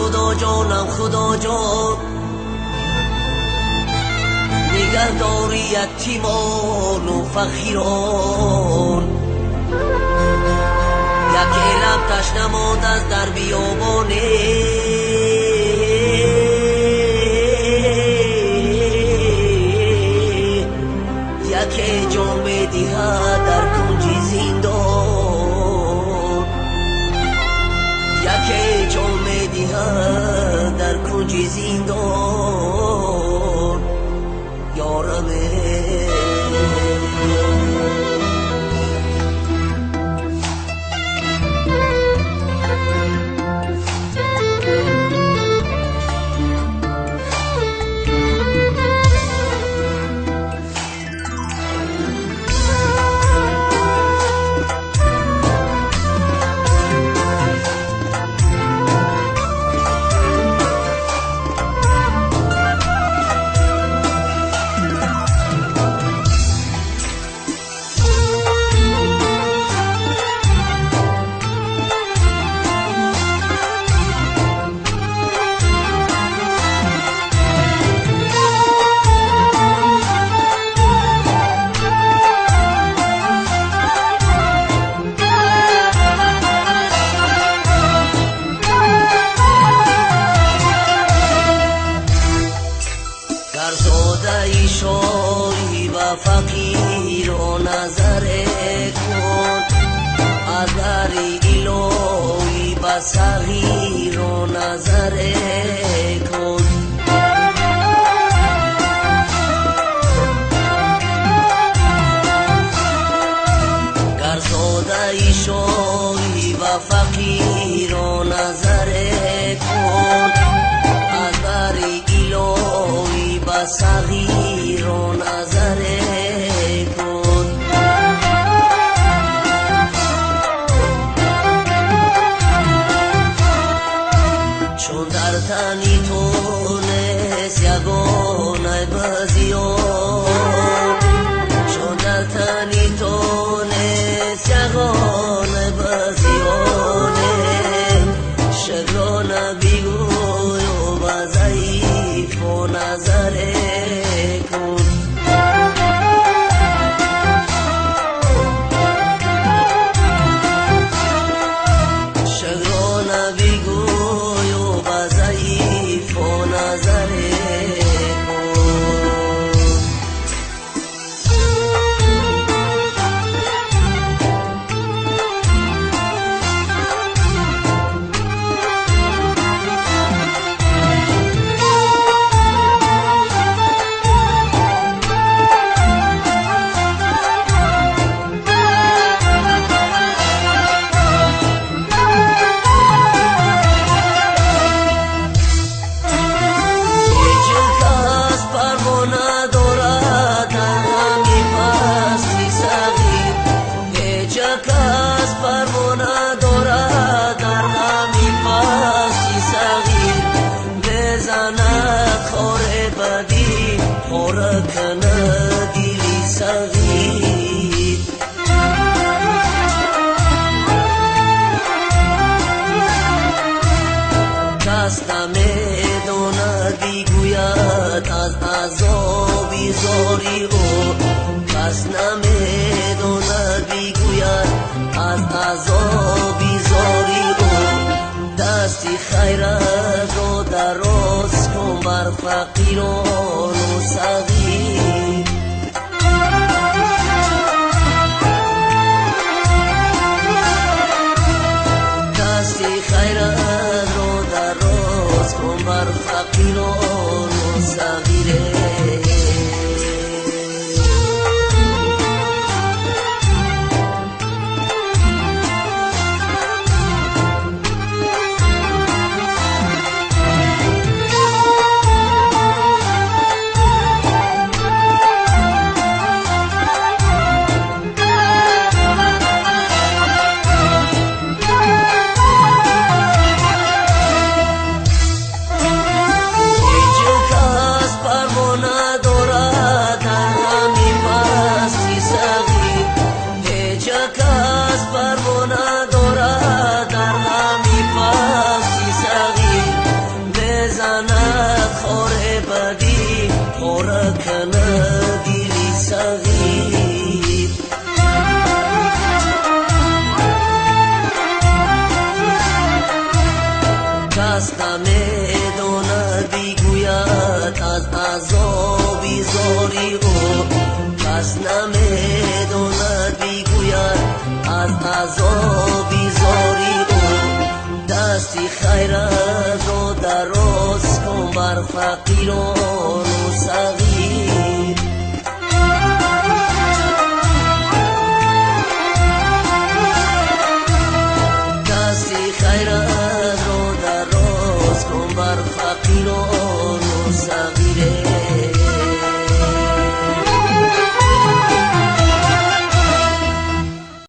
خدا جانم خدا جان نگهداری یتیمان و فقیران یک لب تشنه ماند از در بیابانه یک جان می‌دهد در کنج زندان یک جان می‌دهد در کنج زندان یارم. فقیر و نظر کن از در الهی به صغیر و نظر کن گر زاده شاهی و فقیر و نظر کن از در الهی به صغیر و نظر کن چون در تنی تو نیست یگانه بزیان چون در تنی تو نیست یگانه بزیان شکرانه بگوی و به ضعیف و نظر کن شکرانه بگوی و به ضعیف و نظر کن. کس نمیداند بگوید از عذاب زاری او کس نمیداند بگوید از عذاب زاری او دستی خیرت را دراز کن بر فقیران و صغیر دستی خیرت را دراز کن بر فقیران و صغیر. фақирон ва сағир. Дасти хайрат ро дароз кун бар фақирон ва сағир.